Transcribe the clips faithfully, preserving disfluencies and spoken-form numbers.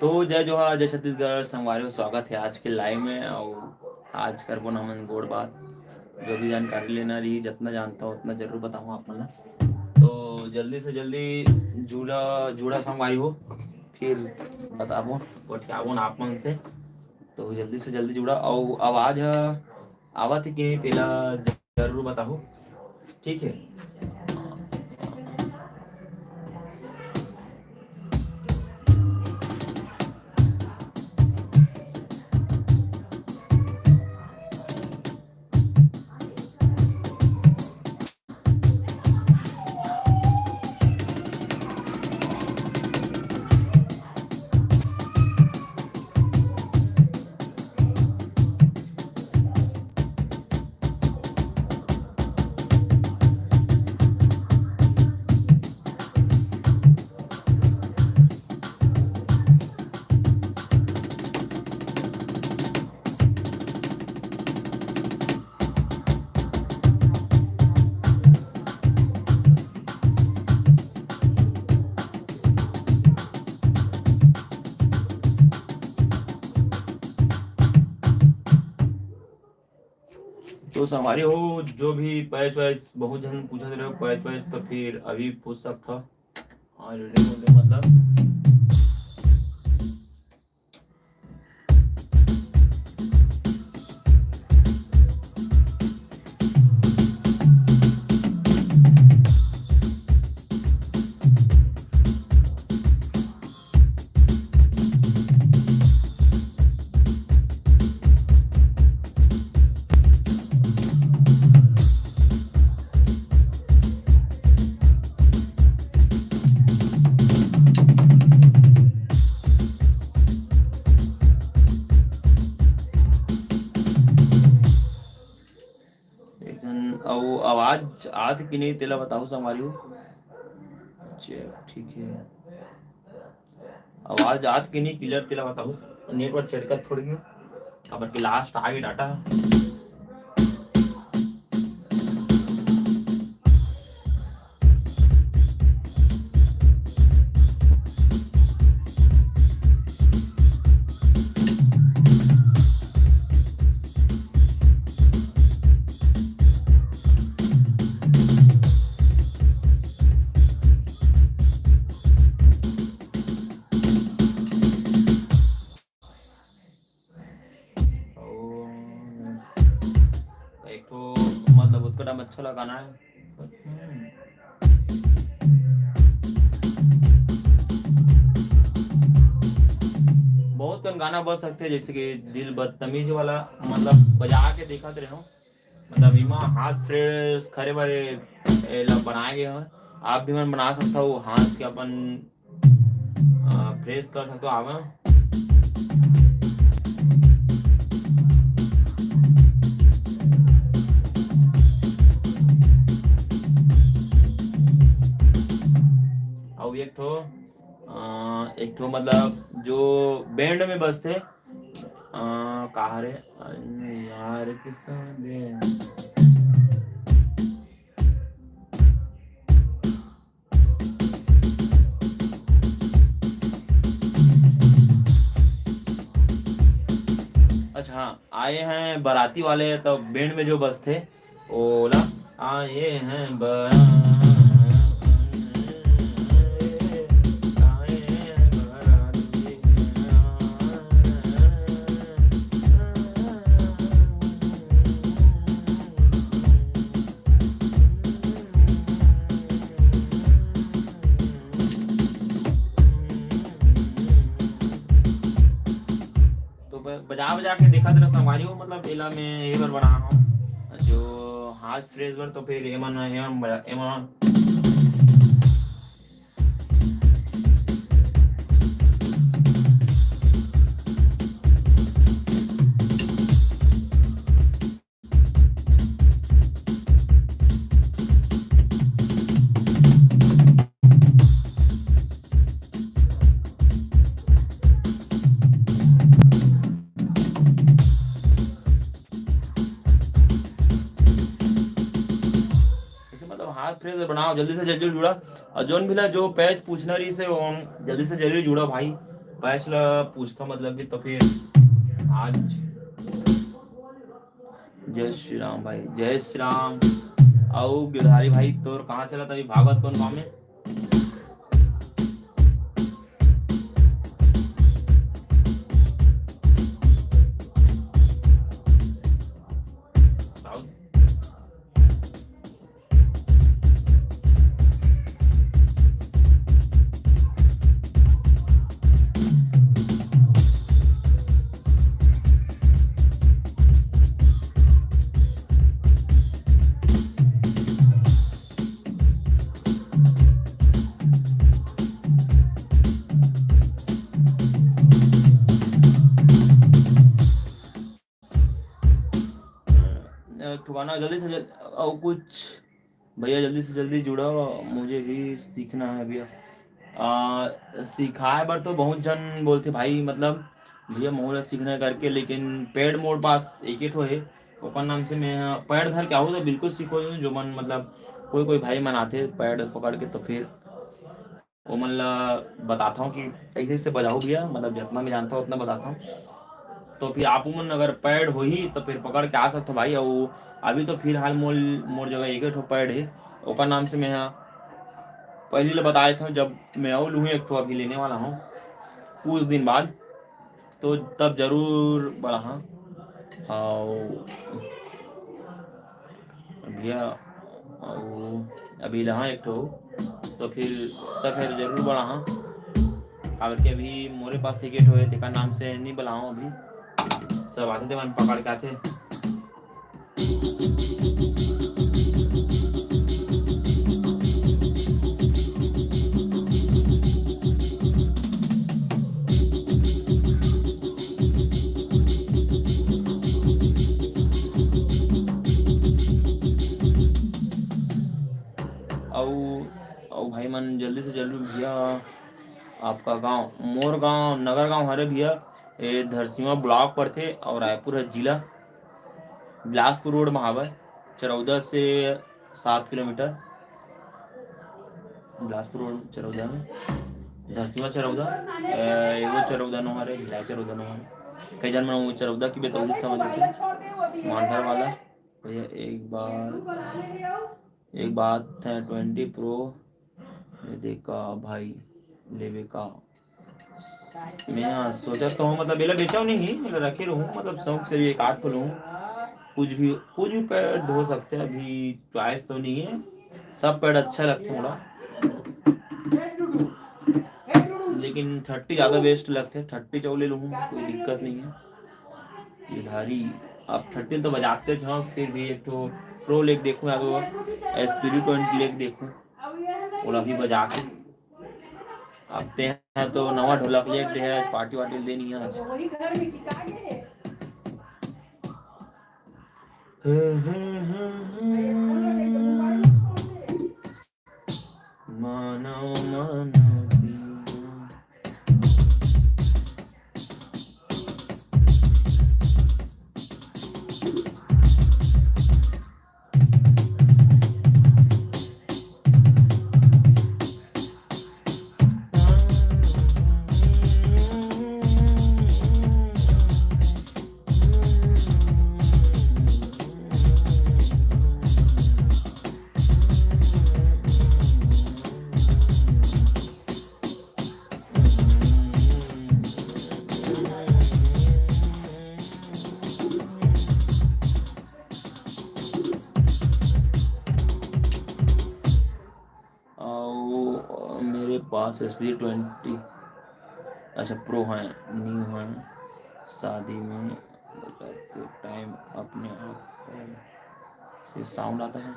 तो जय जोहार, जय छत्तीसगढ़ संगवारी हो, स्वागत हे आज के live में। अउ आज करबो ना हमन गोठ बात, जो भी जानकारी लेना रही, जतना जानता हूँ उतना जरूर बताहूँ आप मन ला। तो जल्दी से जल्दी जुड़ा जुड़ा संगवारी हो, फिर बताबो, गोठियाबो ना आप मन से। तो जल्दी से जल्दी जुड़ा, अउ आवाज ह आवत हे कि नहीं तेला जरूर बताहू, ठीक है। तो संगवारी हो, जो भी पैच वैच, बहुत झन पूछत रहे हो पैच वैच, तो फिर अभी पूछ सकत हो। हाँ, वीडियो बोलते मतलब। एक झन अउ आवाज आत कि नहीं, तेला बताओ संगवारी हो। चेक, ठीक है। आवाज आत कि नहीं clear, तेला बताओ। Network चटकत थोड़ी हो, काबर कि last आगे data। अउ एक ठो मतलब उत्कटा मच्छर लगाना है। बहुत कन गाना बज सकथे, जैसे कि दिल बदतमीज वाला, मतलब बजा के देखत रहे हो, मतलब इमा हाथ फ्रेश करे बारे एला बनाए गए हो। आप भी मन बना सकता हो हाथ के अपन, अ, फ्रेश कर सकता हो आप। अउ एक ठो, अ, एक ठो मतलब जो band में बजथे, अ, का हरे? अरे यार, किसा दे। अच्छा, हाँ, आए हैं बाराती वाले, तो band में जो बजथे, ओला आए हैं बाराती, आए हैं बाराती। तो ब-, बजा बजा के देखत रहो संगवारी हो, मतलब एला मैं ये बर बना हूँ, जो हाथ फ्रेश बर, तो फिर एमन, एमन बजा, एमन। ऐसे मतलब हाथ फ्रेश बनाओ, जल्दी से जल्दी जुड़ा। और जोन भी ला जो पैच पूछना रही से, वो जल्दी से जल्दी जुड़ा भाई। बैच ला पूछता, मतलब कि तो फिर आज जय श्री राम भाई, जय श्री राम। अउ गिरधारी भाई, तोर कहाँ चलत अभी भागत कौन गाँव में? अ, ठिकाना जल्दी से जल्दी, अउ कुछ भैया जल्दी से जल्दी जुड़ो, मुझे भी सीखना है भैया। आ, सिखाए बर तो बहुत झन बोलथे भाई, मतलब भैया मोला सीखना है करके, लेकिन पैड मोर पास एक ठो है, ओकर नाम से मैं पैड धर के आहूँ तो बिल्कुल सिखो दूँ। जो मन मतलब कोई कोई भाई मन आथे पैड पकड़ के, तो फिर ओमन ला बताथव कि ऐसे ऐसे बजाओ भैया, मतलब जितना मैं जानता हूँ उतना बताता हूँ। तो फिर आप मन अगर पैड होही तो फिर पकड़ के आ सकते हो भाई। अउ अभी तो फिलहाल मोर मोर जगह एक ठो पैड है, ओकर नाम से मैं हा पहली ले बता देता हूँ, जब मैं अउ लूँ एक ठो, अभी लेने वाला हूँ कुछ दिन बाद, तो तब जरूर बढ़ाहा। अउ भैया, अउ अभी लहा एक ठो, तो फिर, तो फिर जरूर बढ़ाहा। काबर के अभी मोरे पास एक ठो है, तेकर नाम से नहीं बढ़ाऊँ अभी। सब आते, तेमन पकड़ के आते। अउ, अउ भाई मन, जल्दी से जल्दी भैया, आपका गांव, मोर गांव, नगर गांव हरे भैया, ए धरसीवा ब्लॉक पड़थे और रायपुर है जिला। बिलासपुर रोड में हावय, चरौदा से सात किलोमीटर। बिलासपुर रोड चरौदा में, धरसीवा चरौदा, ए, एगो चरौदा नो हरे, भिलाई चरौदा नो हरे। कई जन मन वो चरौदा की बेतौली समझ लेथे, मांडर वाला। भैया एक बात, एक बात है, ट्वेंटी प्रो में देखा भाई, लेवे का। मैं सोचत तो हूँ, मतलब एला बेचव नहीं, मतलब रखे रहूँ, मतलब शौक से भी एक आध ठो लूँ। कुछ भी, कुछ भी पैड हो सकते हैं, अभी चॉइस तो नहीं है। सब पैड अच्छा लगते मोला, लेकिन थर्टी ज़्यादा बेस्ट लगते, थर्टी चौ ले लूँ, कोई दिक्कत नहीं है। गिरधारी, आप थर्टी तो बजाते हो, फिर भी एक ठो प्रो लेके देखूँ या तो एस्पिरिट लेके देखूँ, ओला भी बजा के। अब ते हैं तो नवा ढोलक लेके दे है, पार्टी वार्टी दे नहीं है। मानो मानो दीवाना। और मेरे पास एस पी ट्वेंटी, अच्छा, प्रो है, न्यू है, शादी में बजाते टाइम अपने आप से साउंड आता है।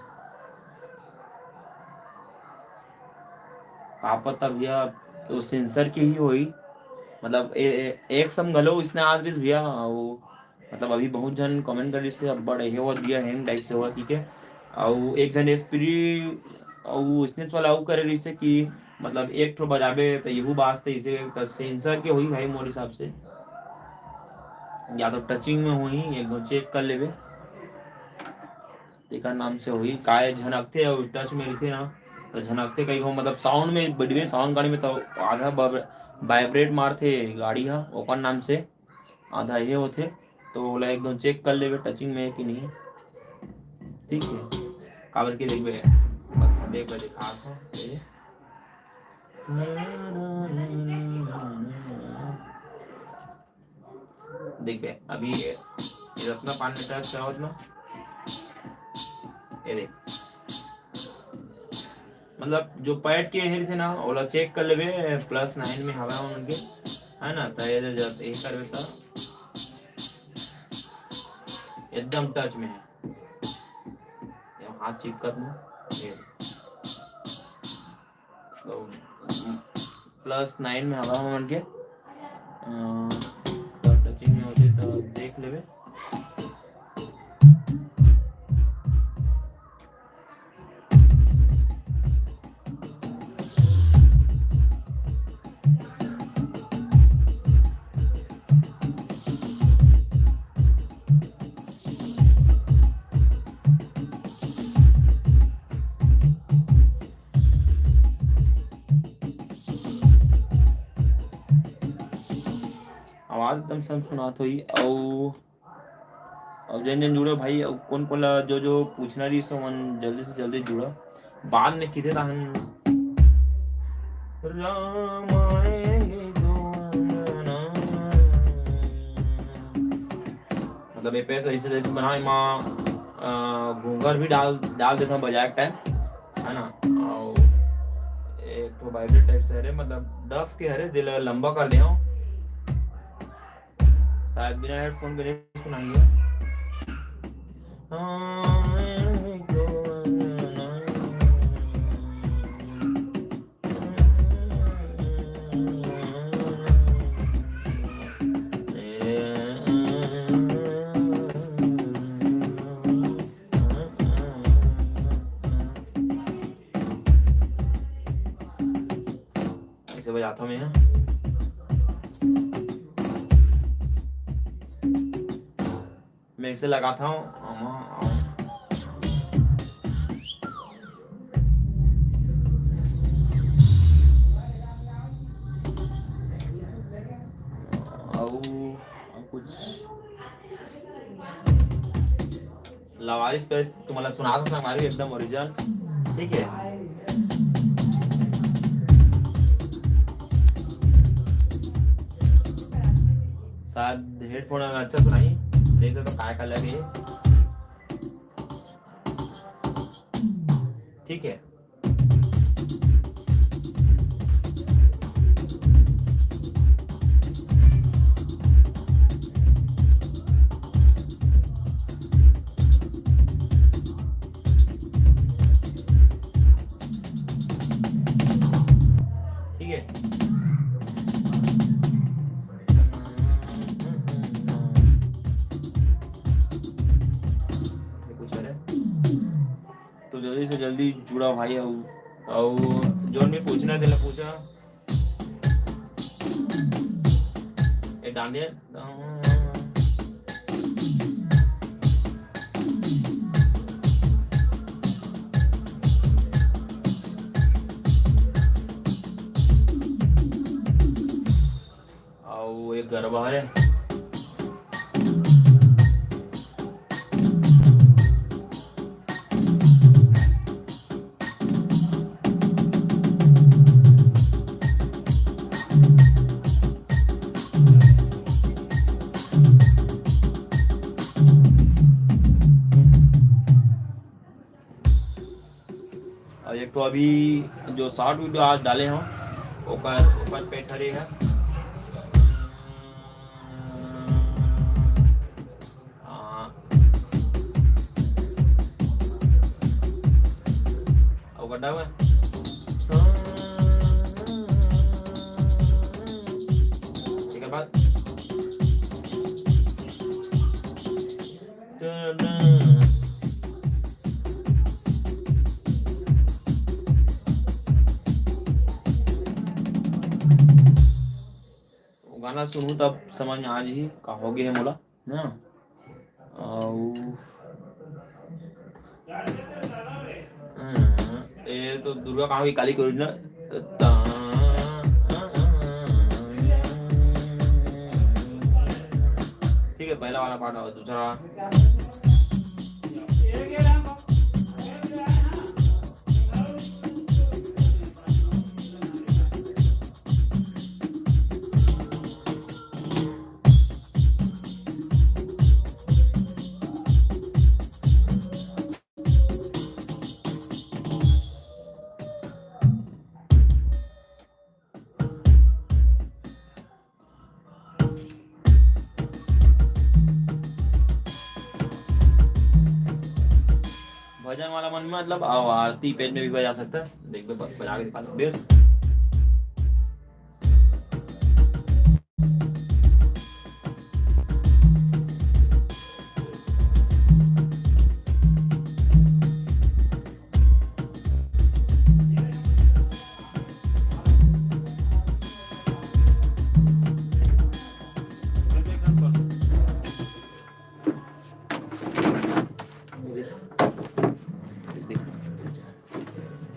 का पता भैया, वो सेंसर के ही होई, मतलब ए, ए, एक सम घलो इसने आज रिस भैया, वो मतलब अभी बहुत झन कमेंट करिस हे, अब्बड़ एहे होवत भैया, हैंग टाइप से होवत, ठीक है। अउ एक झन एस्पिरी अउ उसने वाला अउ करे रिस हे कि मतलब एक ठो बजाबे त यहू बाजते, इसे त सेंसर के होई भाई मोर हिसाब से, या तो टचिंग में होई, एक दो चेक कर लेबे। तेकर नाम से होही, काय झनकथे अउ टच में रहिथे ना, तो झनकथे कई हो, मतलब sound में बड़वे, sound गाड़ी में तो आधा vibrate मारथे गाड़ी हा ओकर नाम से, आधा ये होथे। तो ओला एकदम चेक कर लेबे टचिंग में है कि नहीं है, ठीक है। काबर के देखबे, देख बे दिखा था ये। देखबे अभी ये, ये रत्ना पान लेता है क्या होत ना, ये देख, मतलब जो पैड के हेरी थे ना, ओला चेक कर लेबे, प्लस नाइन में हवा उनके, है ना? तो ये जो जब यही करबे तो एकदम टच में है, ये हाथ चिपकत ना, ये तो प्लस नाइन में हवा मन के, अ, तो टचिंग में होते तो देख लेबे। आवाज एकदम सब सुनात होही। अउ, अउ जन जन जुड़ो भाई, अउ कोन कोन ला जो जो पूछना रही सो मन जल्दी से जल्दी जुड़ो। बाद में किथे ताहन रामायण दोना। मतलब ये पैर तो ऐसे टाइप बना, एमा, अ, घूंघर भी डाल, डाल देता हूँ बजाए टाइम, है ना? और एक ठो वाइब्रेट टाइप से हरे, मतलब डफ के हरे, दिल लंबा कर दे हूँ। शायद बिना हेडफोन के नहीं सुनाएंगे। ऐसे बजाता हूँ मैं यहाँ। मैं इसे लगाता हूँ, आमा, आमा। अउ, अउ कुछ लवारिस पे तुम्हारा सुना था हमारी एकदम ओरिजिनल, ठीक है। शायद हेडफोन में अच्छा सुनाई, देख सकते हो काय का लगे, ठीक है। ठीक है, ऐसे कुछ करे। तो जल्दी से जल्दी जुड़ा भाई, अउ, अउ जोन भी पूछना है, तेला पूछा। ए डांडिया। अउ एक गरबा हरे। और एक तो अभी जो शॉर्ट वीडियो आज डाले हो, ओकर, ओकर पे खड़े है। हाँ। और गड्ढा हुआ है। ठीक है, बात। गाना सुनहूँ तब समझ में आ जाही का हो गया है मोला, है ना? अउ, हम्म। ये तो दुर्गा कांड की काली के ओरिजिनल। ठीक है, पहला वाला पार्ट और दूसरा। भजन वाला मन में, मतलब, आओ, आरती पेज में भी बजा सकता है। देख दो, ब-, बजा के दिखा दो। बेस।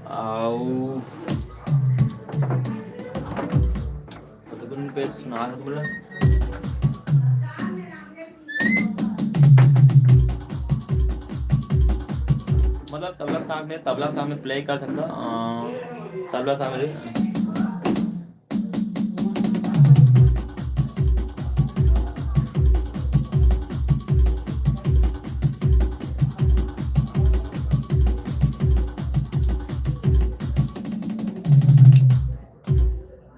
आओ। कतकुन पे सुना था तुमला। मतलब तबला साथ में, तबला साथ में प्ले कर सकता, अ, तबला साथ में।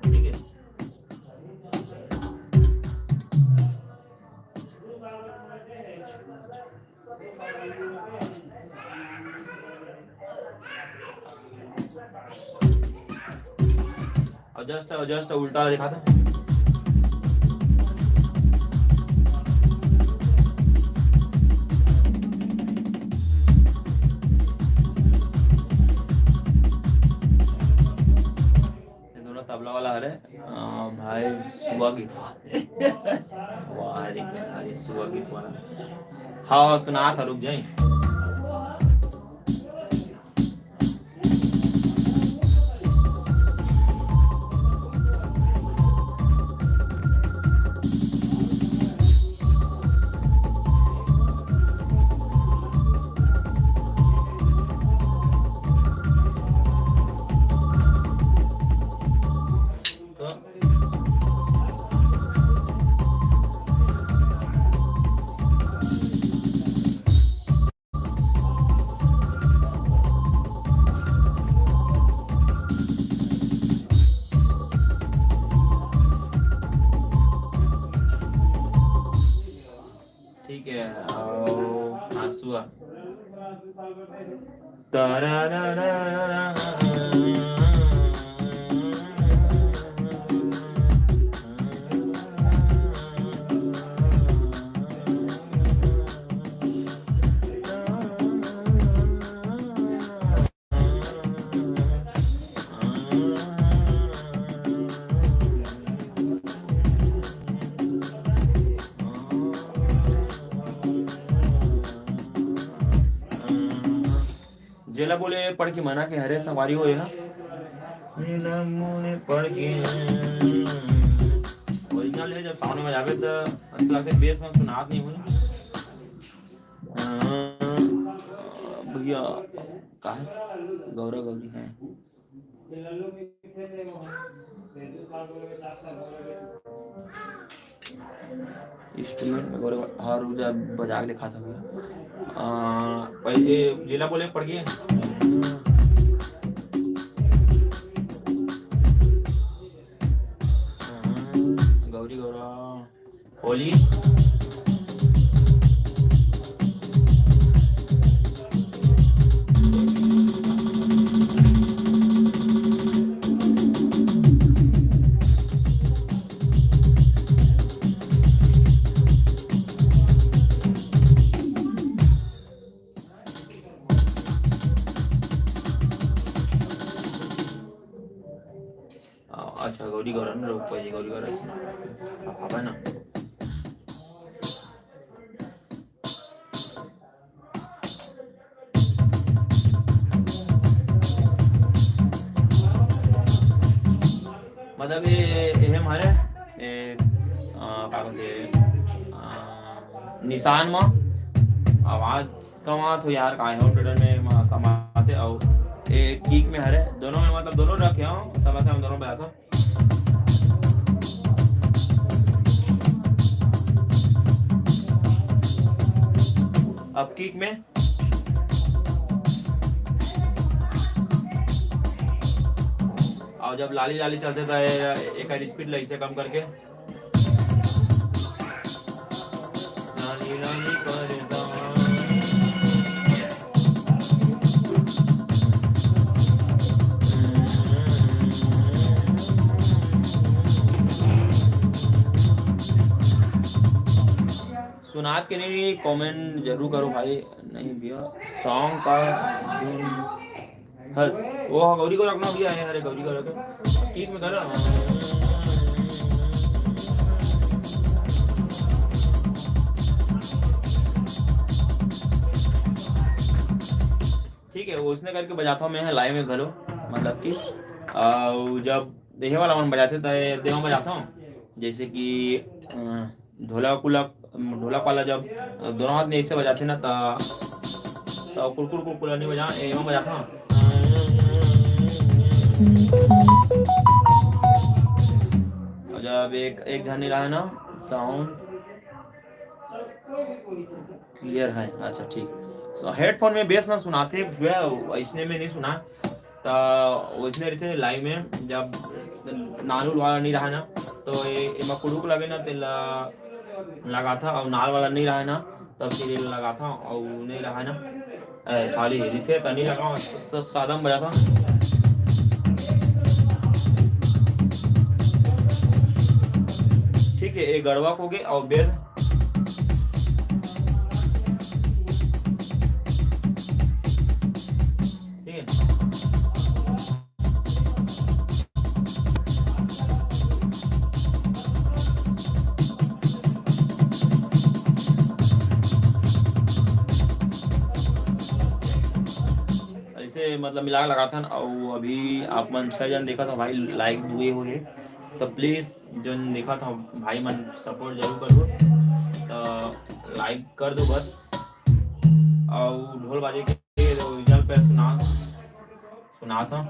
ठीक है। और just, और just उल्टा दिखा था। ये दोनों तबला वाला हरे। अ, भाई सुआ गीत वाला। वाह रे, भाई सुआ गीत वाला। हाँ, सुना था, रुक जाए। ठीक है, और हंसुआ। जेला बोले पढ़ के मना के हरे संगवारी हो, एला। जेला बोले पढ़ के। ओरिजिनल है, जब सामने में जाबे त अच्छा लगथे, बेस में सुनात नहीं होही। अ, भैया, का है? गौरा गौरी है। इंस्ट्रूमेंट में गौरा गौरी, हाँ, रुक जा, बजा के दिखा था भैया। अ, पहले जेला बोले पढ़ के। गौरी गौरा। होली। अ, अच्छा, गौरी गौरा न, रुक, पहले गौरी गौरा सुना। अब हवा ना। मतलब ये, ये हमारे, ए, आ, का बोलते हैं, आ, निशान मा आवाज कमात हो यार, काय हो, ट्रेडर में मा कमाते, और ए, किक में हरे, दोनों में, मतलब, दोनों रखे हो, समय समय दोनों बजाता। अब किक में, और जब लाली लाली चलते तो ये, एक स्पीड ला इसे कम करके। सुनात के नहीं, कमेंट जरूर करो भाई। नहीं भैया, सॉन्ग का धुन हस, वो गौरी को रखना भी आया, अरे गौरी को रखो। ठीक में करो। ठीक है, उसने करके बजाता हूँ मैं लाइव में घलो, मतलब कि, आ, जब देहे वाला मन बजाते तो देवा बजाता हूँ, जैसे कि, अ, ढोलक उलक, ढोलक वाला जब दोनों हाथ में ऐसे बजाते ना, त, त कुरकुर कुरकुर नहीं बजा, एमा बजाता। और जब एक, एक झन नहीं रहा ना, साउंड क्लियर है, अच्छा, ठीक। So, हेडफोन में बेस में सुनाते हुए, इसने में नहीं सुना, त वैसने रहिथे लाइव में, जब नालू वाला नहीं रहा ना, तो ये, एमा कुड़ुक लगे ना, तेला लगाथा, और नाल वाला नहीं रहा ना, तब फिर ये लगाथा, और नहीं रहा ना, ए, सॉरी, रहिथे त नहीं लगाओ, स-, सादा में बजाथा। ठीक है, ये गड़वा हो गए, और बेस ठीक है। ऐसे मतलब मिला के लगाथन, और अभी आप मन छह जन देखत हो भाई, लाइक दुए हो हे, तो प्लीज जोन देखत हो भाई मन सपोर्ट जरूर करो, तो लाइक कर दो बस। और ढोल बाजे के ओरिजिनल पे सुना, सुना था।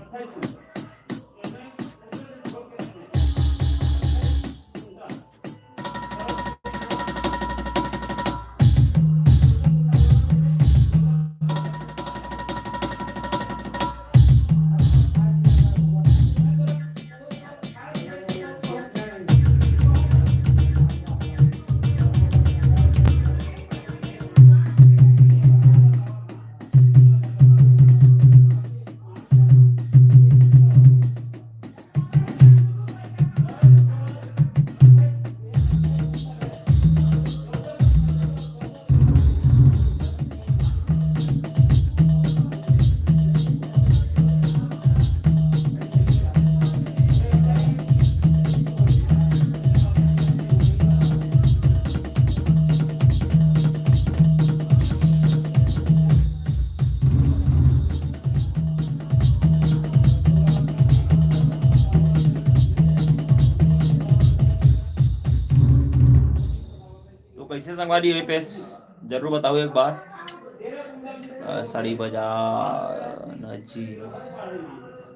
तो कैसे संगवारी ये पेश जरूर बताओ एक बार। अ, साड़ी बजा ना जी।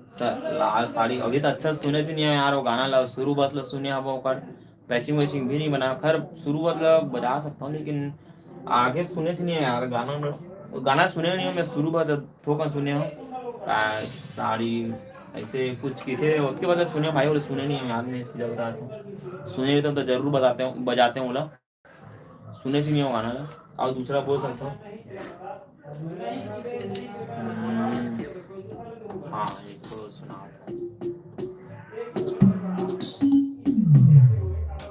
स-, ला-, साड़ी अभी तो अच्छा सुने थी नहीं है यार, वो गाना ला शुरू बात ला सुने हब ओकर पैचिंग वैचिंग भी नहीं बना। खैर शुरू बात ला बजा सकता हूँ, लेकिन आगे सुने थी नहीं है यार गाना में। वो गाना सुने नहीं हूँ मैं, शुरू बात थोका सुने हूँ। आ, साड़ी ऐसे कुछ की थे, उसके बाद सुने भाई, और सुने नहीं है यार, मैं सीधा बता दूँ। सुने नहीं तो, तो जरूर बताते हूँ, बजाते हूँ बोला। सुने से नहीं हो गाना ला। और दूसरा बोल सकता हूँ। हम्म, हाँ, एक तो सुना।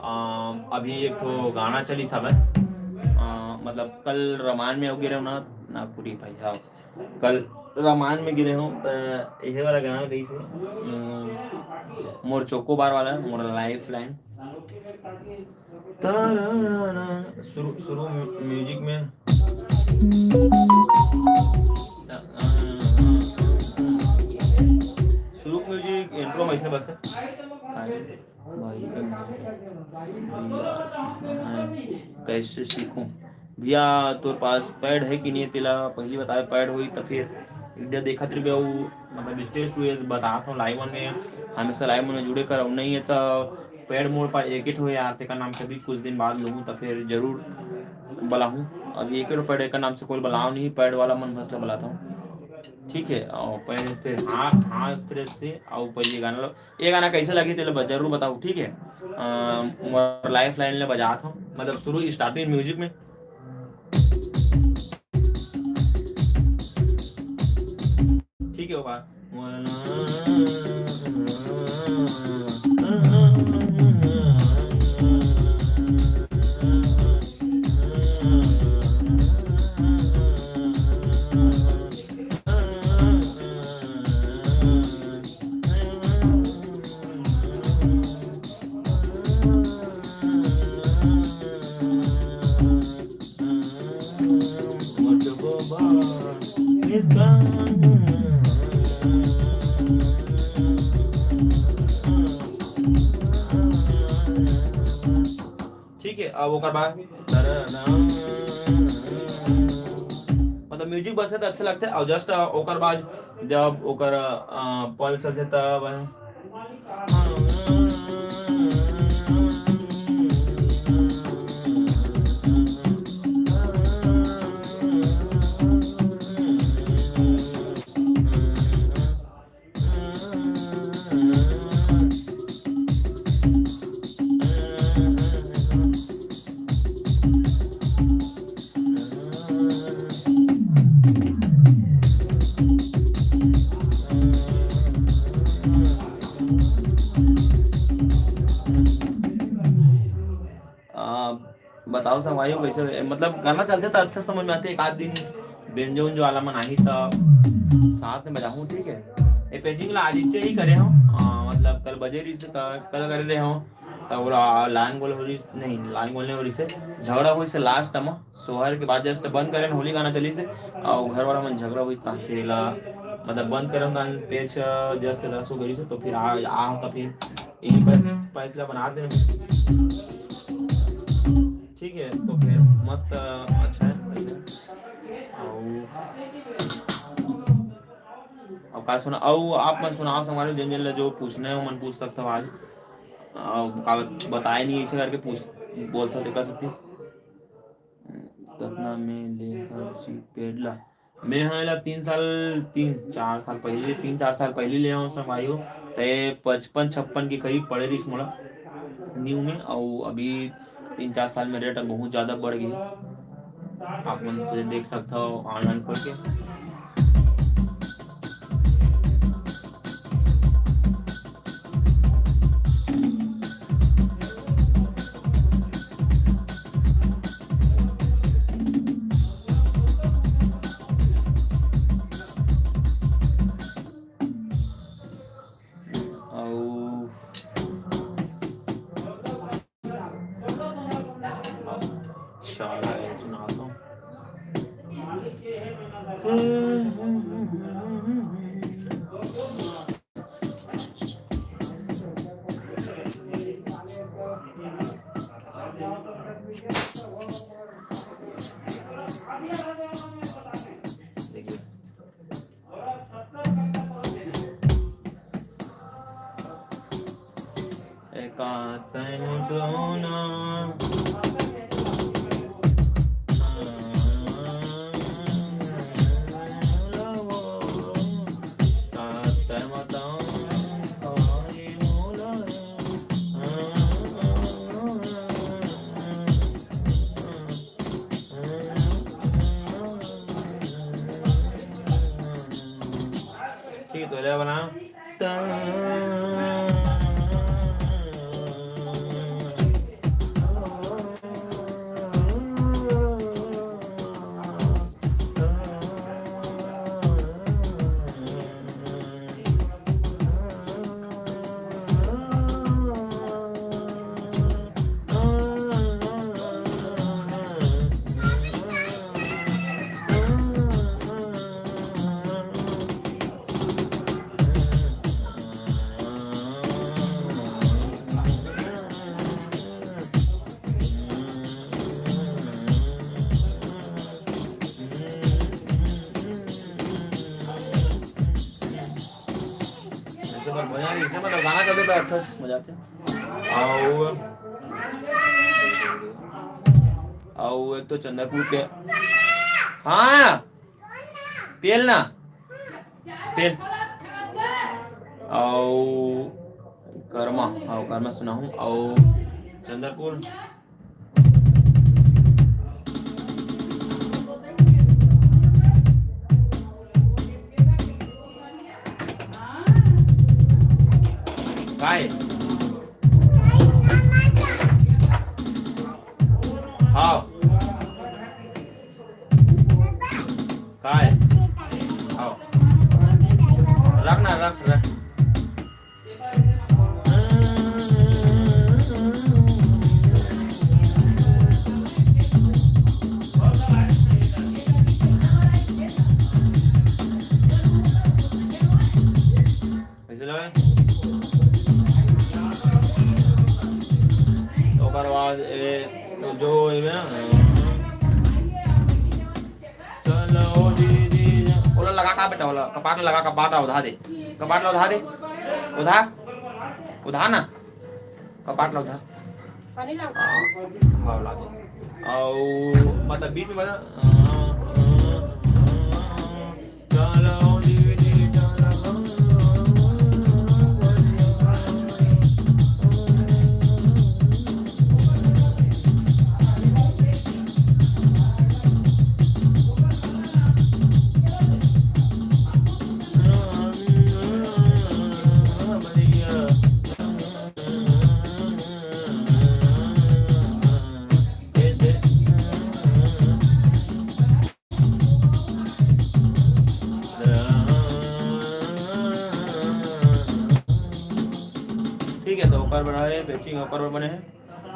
अम, अभी एक ठो गाना चली सब है। अ, मतलब कल रामायण में हो गिरे हो ना, नागपुरी भाई, हाँ। कल रामायण में गिरे हो, त यही वाला गाना गई से, अम, मोर चोकोबार वाला, मोर लाइफ लाइन। शुरू, शुरू म्यू-, म्यूजिक में, शुरू म्यूजिक इंट्रो में इसने बजता है। भाई, कैसे सीखूं? भैया, तोर पास पैड है कि नहीं, तेला पहली बतावे। पैड होई त फिर वीडियो देखत रहिबे। अउ मतलब स्टेज टू ये बतात हूँ, लाइव में हमेशा लाइव में जुड़े कर, अउ नहीं है त पैड मोर पास एक हो यार, तेकर नाम से भी कुछ दिन बाद लूँ, त फिर जरूर बलाहूँ। अभी एक पैड एकर नाम से कोई बलाओ नहीं, पैड वाला मन भसला बलाता हूँ, ठीक है। और पहले फिर हाँ, हाँ, इस तरह से, और पहले ये गाना लो, ये गाना कैसे लगी तेरे ब-, जरूर बताओ, ठीक है। अ, मोर लाइफ लाइन ले बजात हूँ, मतलब शुरू स्टार्टिंग म्यूजिक में, ठीक है, ओकर ठीक है, अब ओकर बाद मतलब म्यूजिक बजथे त अच्छा लगथे, और जस्ट ओकर बाद जब ओकर पल्स चलथे तब बताओ संगवारी हो, कैसे, मतलब गाना चलथे त अच्छा समझ में आथे। एक आध दिन बेंजो उंजो वाला मन आही त साथ में बजाहूँ, ठीक है। ये पेजिंग ला आज ही करे हो, मतलब कल बजे रही से, कल करे रहे हो, त ओला लाइन गोल हो रही नहीं, लाइन गोल नहीं हो रही से, झगड़ा हुई से लास्ट में सोहर के बाद जस्ट बंद करें, होली गाना चली से, और घर वाला मन झगड़ा हुई, फिर ला मतलब बंद करें, पेज जस के दस हो गई से, तो फिर आ, आ तो फिर यही पैच ला बना देना, ठीक है। तो फिर मस्त, अच्छा है। अब का सुना, अउ आप मन सुनाओ संगवारी, जिन जिन ला जो पूछना है, वो मन पूछ सकता हो आज। अब का बताए नहीं, ऐसे करके पूछ, बोलता तो कर सकती। कतना में ले हस जी पेड़ ला? मैं हा एला तीन साल, तीन चार साल पहले, तीन चार साल पहले ले आऊँ संगवारी हो, ते पचपन छप्पन के करीब पड़े रहिस मोला न्यू में, अउ अभी तीन चार साल में रेट बहुत ज्यादा बढ़ गई। आप मन तो देख सकते हो ऑनलाइन खोल के। लेथस, मजा आथे। अउ, अउ एक तो चंद्रपुर के, हाँ, पेल ना, पेल। अउ कर्मा, अउ कर्मा सुनाहूँ, अउ चंद्रपुर। काय? हाँ। काय? हाँ। रख ना, रख, रख। कैसे लगा? ओकर बाद ए, तो जो एमे ना, चलो दीदी, ओला लगा का बेटा, ओला कपाट लगा, कपाट ला उधा दे, कपाट ला उधा दे, उधा, उधा ना, कपाट ला उधा। पानी लाओ। हाँ, ला दे। अउ मतलब बीच में बजा, अ, अ, अ, चलो दीदी, चलो। ठीक है, तो ओकर बना है, पैचिंग ओकर बने है।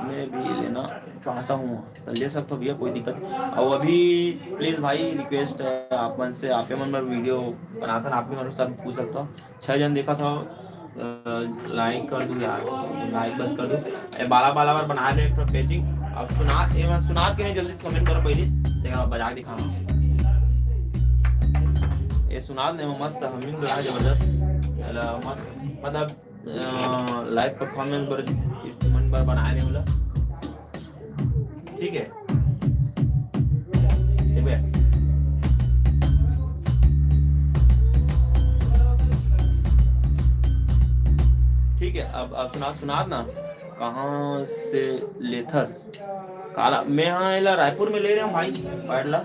मैं भी लेना चाहता हूँ, तो ले सकते हो भैया, कोई दिक्कत। और अभी प्लीज भाई, रिक्वेस्ट है आप मन से, आप मन बर वीडियो बनाथन, आप भी मन सब पूछ सकते हो। छह जन देखा था, लाइक कर दो यार, लाइक बस कर दो। ए, बाला बाला बार बना रहे हैं पैचिंग। अब सुना, ए, मैं सुनात के नहीं, जल्दी से कमेंट करो पहले, तेरा बजा के दिखाना। ये सुनात नहीं, मस्त हमिंग बड़ा जबरदस्त, एला मस्त, मतलब लाइव परफॉर्मेंस बर, इंस्ट्रूमेंट बर बनाए रहे होला। ठीक है, ठीक है, ठीक है। अब अब सुना सुनात ना, कहाँ से लेथस? काला मैं, हाँ, एला रायपुर में ले रहे हूँ भाई, पैड ला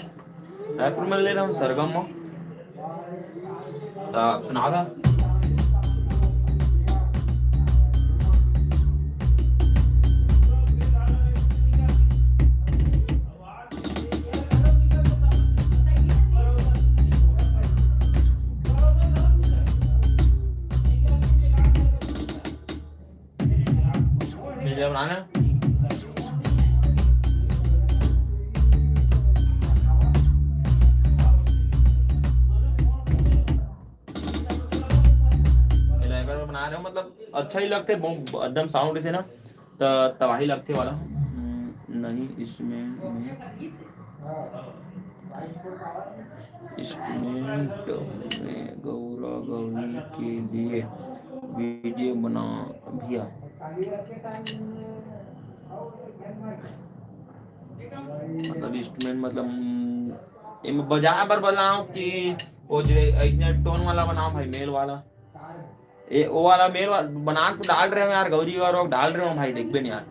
रायपुर में ले रहे हूँ, सरगम में। तो सुना था। मिल जाए बनाना। एला एकर बर बना रहे हो, मतलब अच्छा ही लगथे, बहुत एकदम साउंड थे ना, त तबाही लगथे वाला। हम्म, नहीं, इसमें इंस्ट्रूमेंट में गौरा गौरी के लिए वीडियो बना भैया। मतलब इंस्ट्रूमेंट, मतलब, हम्म, एमे बजाए बर बनाओ कि वो जे ऐसने टोन वाला बनाओ भाई, मेल वाला। ए, वो वाला मेल वाला बना के डाल रहे हो यार, गौरी और डाल रहे हो भाई, देखबे नहीं यार,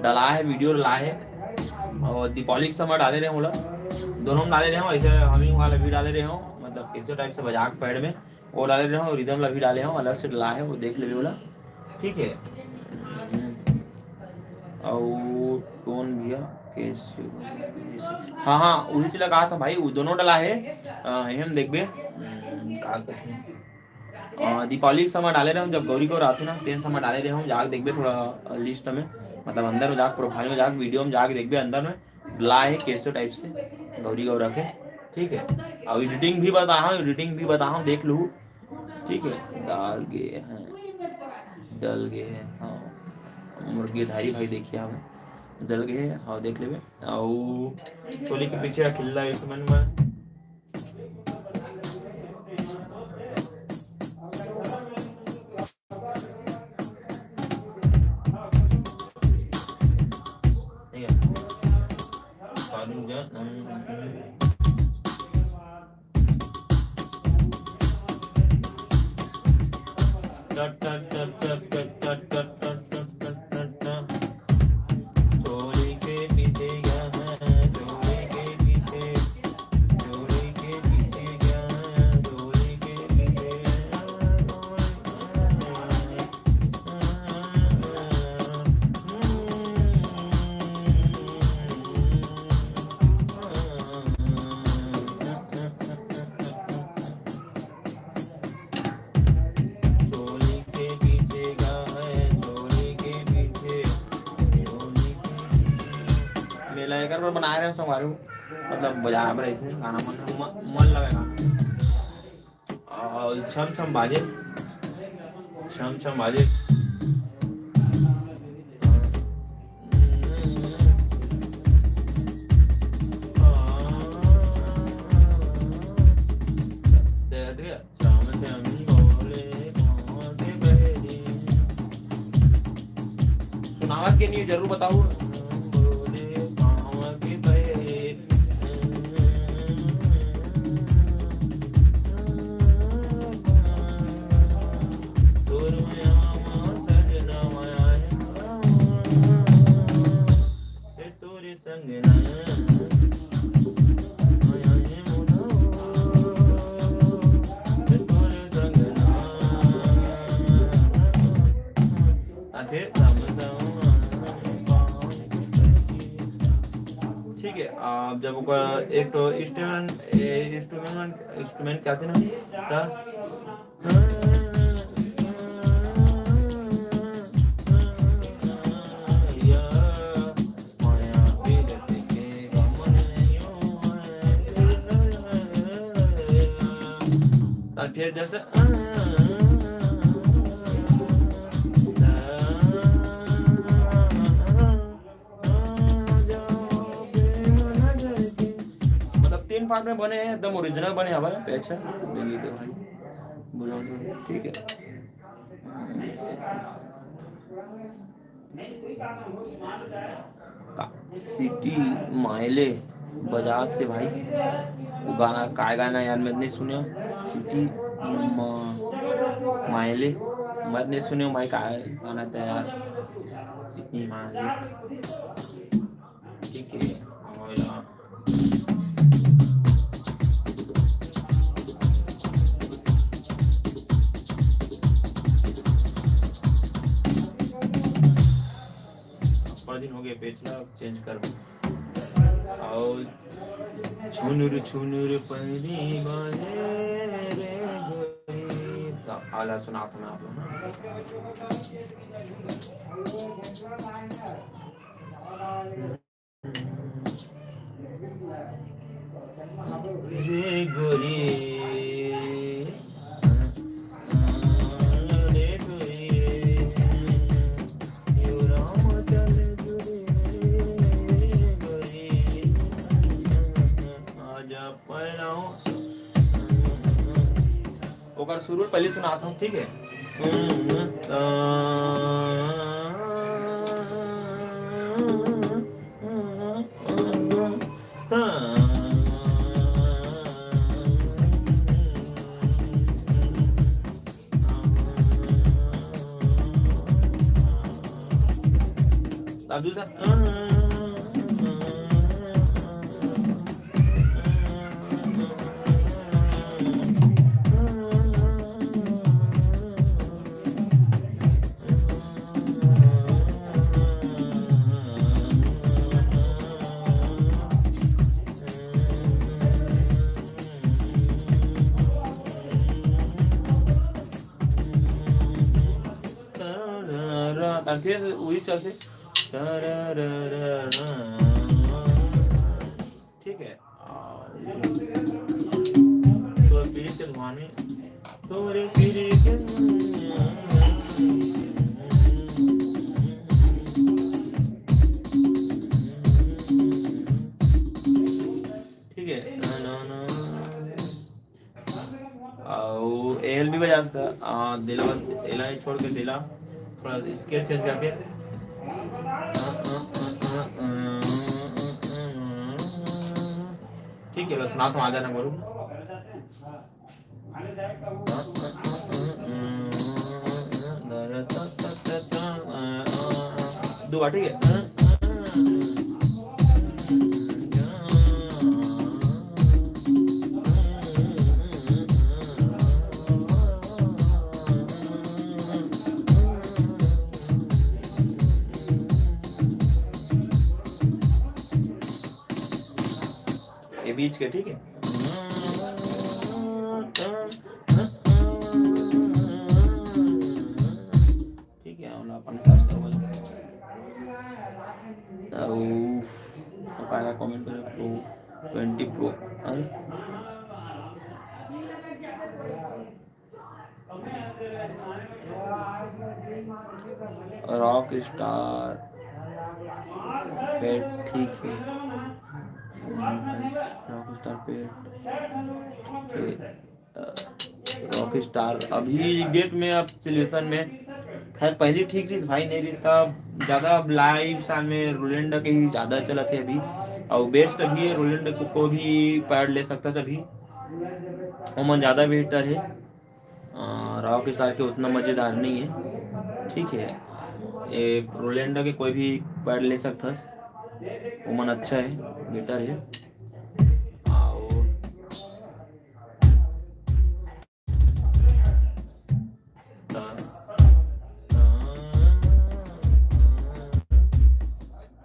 डला है, वीडियो डला है। और दीपावली के समय डाले रहे हो, दोनों में डाले रहे हो, ऐसे हमिंग वाला भी डाले रहे हो, मतलब कैसे टाइप से बजा के पैड में वो डाले रहे हो, रिदम ला भी डाले हो, अलग से डला है, वो देख लेबे वाला। ठीक है। और टोन भैया कैसे? हाँ, हाँ, वही चीज लगा था भाई, वो दोनों डला है। अ, हम देखबे, हम्म, का कहते हैं? अ, दीपावली के समय डाले रहे हम, जब गौरी गौर आथे ना, तेन समय डाले रहे हम, जाके देखबे थोड़ा, अ, लिस्ट में, मतलब अंदर में जाके, प्रोफाइल में जाके, वीडियो में जाके देखबे अंदर में, डला है कैसे टाइप से गौरी गौरा के। ठीक है, अब एडिटिंग भी बताहूँ, एडिटिंग भी बताहूँ, देख लू। ठीक है, डाल गए हैं, डल गए हैं, हाँ, मोर गिरधारी भाई देखिए आप, डल गए हैं, हाँ, देख लेबे। अउ चोली के पीछे अकेला एक मन में मेला एकर बर बनाए रहे संगवारी, मतलब बजाए बर इसने गाना मन, म-, मन लगेगा। और छम छम बाजे, छम छम बाजे। सुनावत के नहीं, जरूर बताओ। ठीक है, अब जब ओकर एक तो इंस्ट्रूमेंट, इंस्ट्रूमेंट, इंस्ट्रूमेंट क्या थे ना, त फिर जैसे मतलब तीन पार्ट में बने हैं, एकदम ओरिजिनल बने हवा। अच्छा, ठीक है। का सिटी मायले बजाज से भाई, वो गाना, काय गाना यार, मैं नहीं सुने। सिटी मायले, मैं नहीं सुने भाई, काय गाना था यार, सिटी मायले। ठीक है। थोड़ा दिन हो गया, पेज ला चेंज कर। और छुनुर छुनुर परी बाजे रे गोरी। तो आला सुनाता मैं आप लोग। रे गोरी। ओकर सुर पहले सुनाता हूँ, ठीक है? अब दूसरा। ठीक है। तोर पीरी के धुआनी, तोरे पीरी के। ठीक है, ना, ना, ना। और एल भी बजा सकता, आ, दिला बस, एला ही छोड़ के दिला, थोड़ा स्केल चेंज करके। हाँ, हाँ, हाँ, हाँ, हाँ। ठीक है, बस ना तो आ जाना बोलूँ। दो बार, ठीक है। ये बीच के, ठीक है। ठीक है, हम अपन हिसाब से हो जाए। तो, तो काला comment करे Pro, ट्वेंटी Pro, अरे। Rockstar Pad, ठीक है। Rockstar Pad, फिर, अ, Rockstar अभी date में, अब selection में, खैर, पहली ठीक रहिस भाई, नहीं रहिस त ज्यादा अब lifestyle में Roland के ही ज्यादा चलत हे अभी, और best अभी हे, Roland को, को भी pad ले सकत हस अभी, ओमन ज्यादा better हे। अ, Rockstar के उतना मजेदार नहीं है, ठीक है। ये Roland के कोई भी pad ले सकत हस, ओमन अच्छा है, better है। और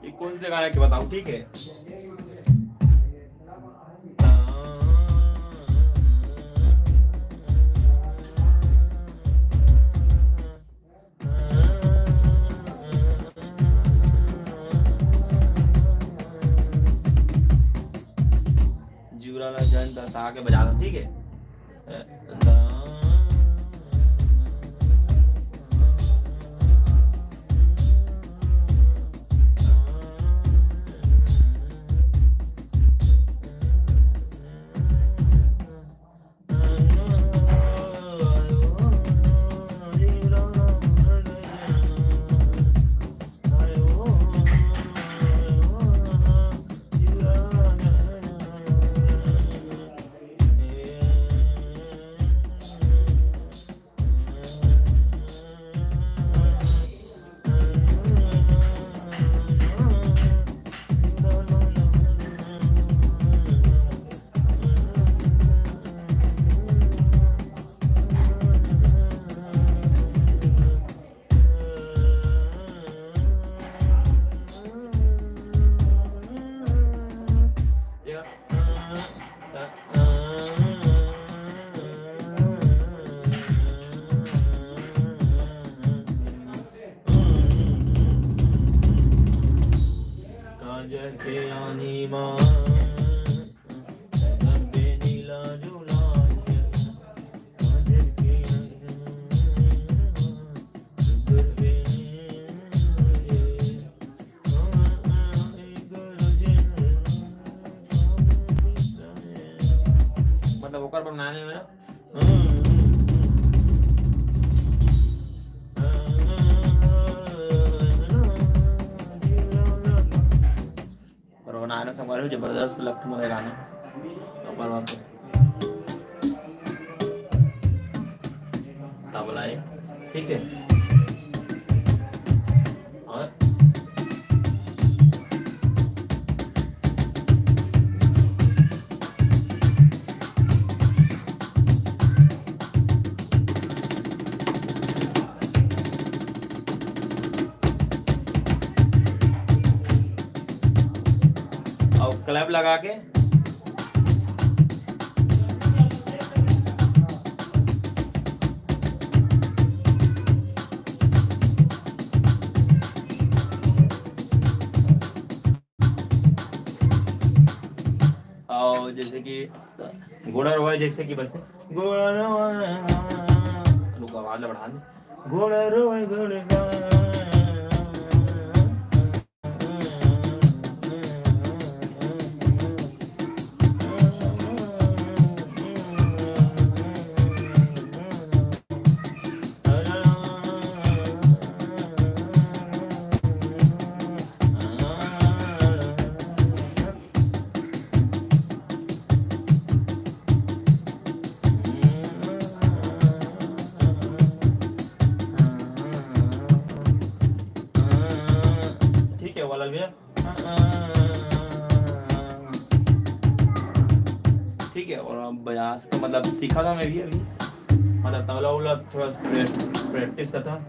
ये कौन से गाने के बताऊं, ठीक है। जुरा ला जन दसा के बजा दो, ठीक है। मतलब ओकर बनाने में ना। और बनाने से हमारे जबरदस्त लगता मुझे गाना। ओकर बाद तबला है, ठीक है। और और clap लगा के और जैसे कि घोड़ा रोए, जैसे कि बजते घोड़ा रोए, रुको, आवाज ला बढ़ा दे। घोड़ा रोए, घोड़े और बजा सकता, मतलब सीखा था मैं भी अभी, मतलब तबला उबला थोड़ा प्रैक्टिस करता।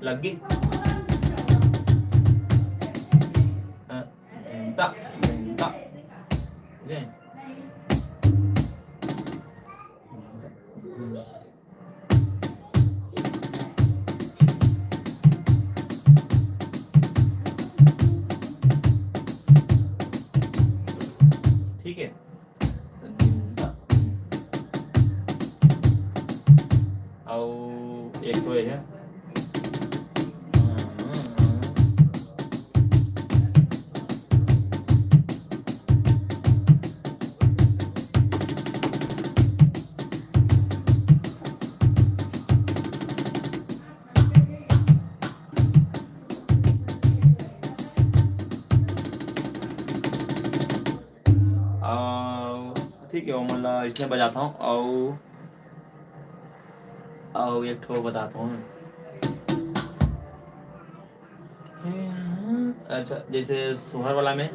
लग गई। ठीक है। अउ एक तो ये है। ठीक है, ओमन ला इसने बजाता हूँ। अउ अउ एक ठो बताता हूँ। अच्छा, जैसे सोहर वाला में,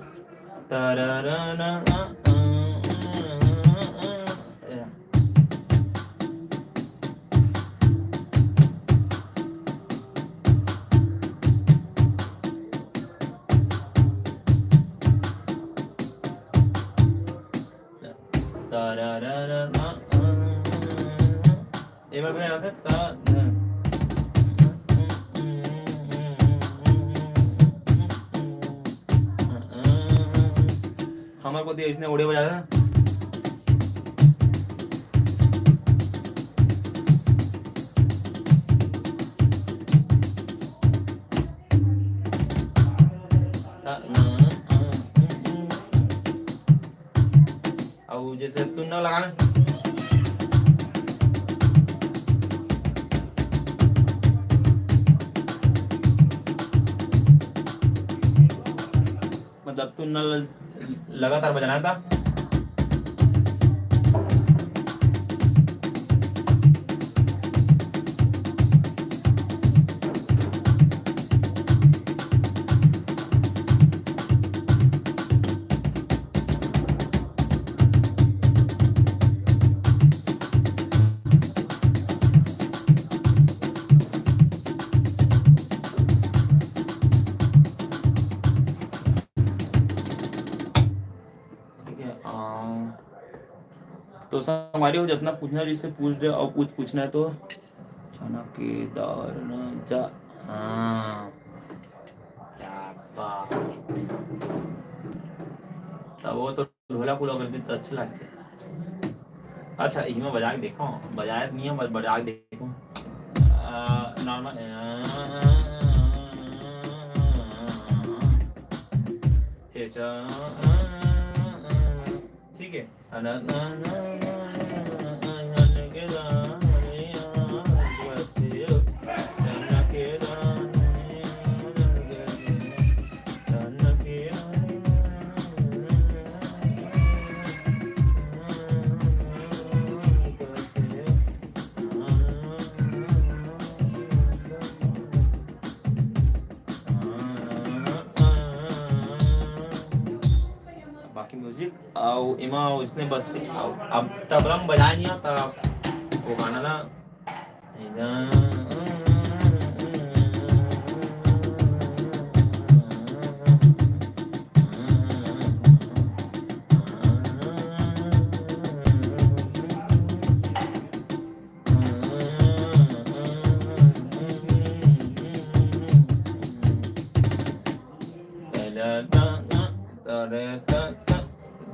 हमर कोती अइसने ओड़े बजाथे। अउ जैसे तू ना लगाना, मतलब तू ना लगातार बजाना था। ठीक है, तो संगवारी हो, जितना पूछना जिससे पूछ दे, और कुछ पूछना है तो चना के दाल ना जा। हाँ, क्या बात। तब वो तो ढोलक उलक कर दी तो अच्छा लगता है। अच्छा, इमा बजा के देखो, बजाए नहीं है, बस बजा के देखो। नॉर्मल। ठीक है। बाकी म्यूजिक अउ एमा उसने बजथे। अब तबला में बजाए नहीं आता, वो गाना ना।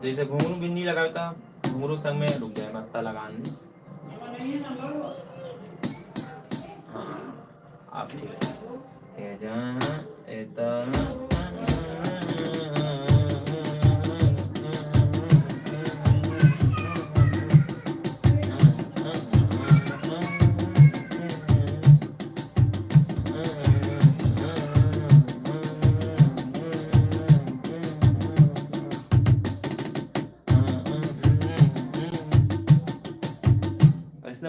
जैसे घुंघरू भी नहीं लगावे, तो घुंघरू संग में रुक जाए, मत्ता लगान। हाँ, आप ठीक है। ए जा, ए ता।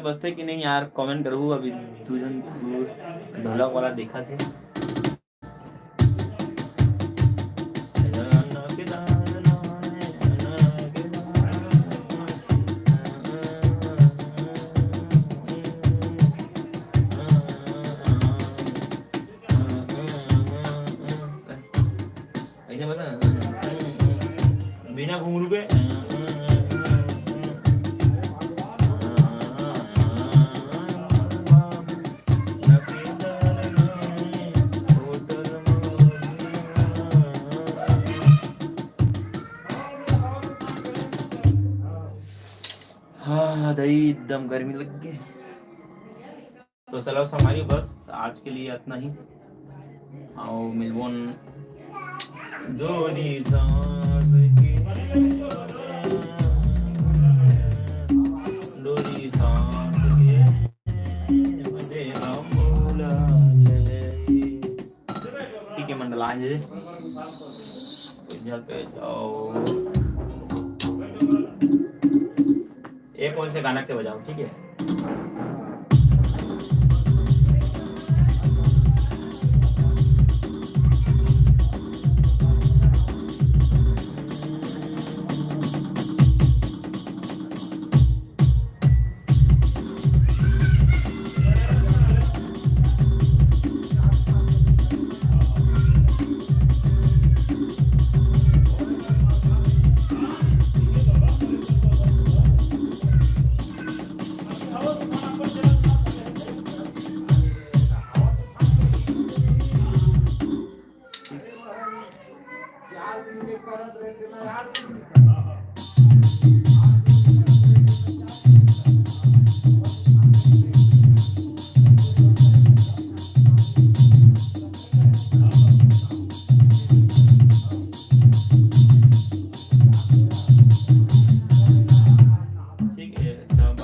बजथे कि नहीं यार, comment करहू। अभी दू झन, दू ढोलक वाला देखत हे। ऐसे बता, बिना घुंघरू के। हाँ, दई एकदम गर्मी लग गे। तो चलो संगवारी, बस आज के लिए इतना ही। अउ मिलबोन डोरी सांस के, डोरी सांस के, बदे बम्बू ला ले। ठीक है मंडल, आ जाइए। इधर पे जाओ। एक ओर से गाना के बजाओ, ठीक है? ठीक है, सब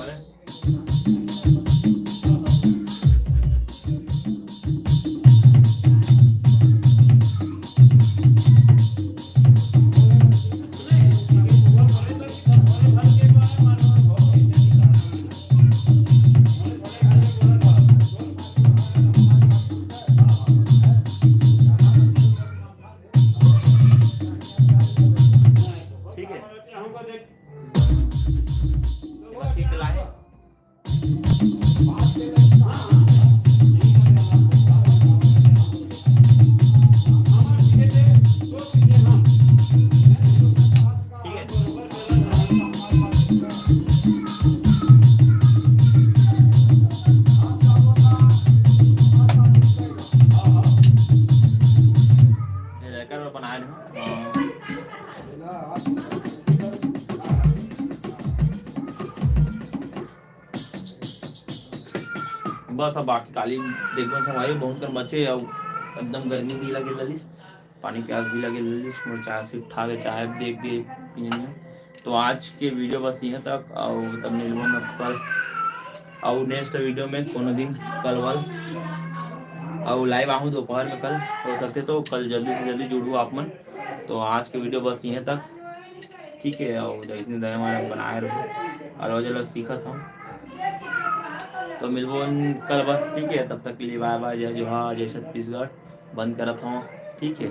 ठीक है। बस अब बाकी काली देखबो संगवारी, बहुत कन बचे, अउ एकदम गर्मी भी लगे ललिस, पानी प्यास भी लगे ललिस। मोर चाय से उठा के चाय देख के पीने में। तो आज के वीडियो बस इहाँ तक, अउ तब मिलबो न कल, अउ नेक्स्ट वीडियो में कोनो दिन कल वाल, अउ लाइव आहूँ दोपहर में कल, हो सकथे तो कल जल्दी से जल्दी जुड़ू आप मन। तो आज के वीडियो बस इहाँ तक, ठीक है, अउ जइसने दया माया बनाए रहू, अउ रोज रोज सीखत हूँ। तो मिलबो कल बस, ठीक है, तब तक के लिए बाय बाय, जय जोहार, जय छत्तीसगढ़। बंद करत हूँ, ठीक है।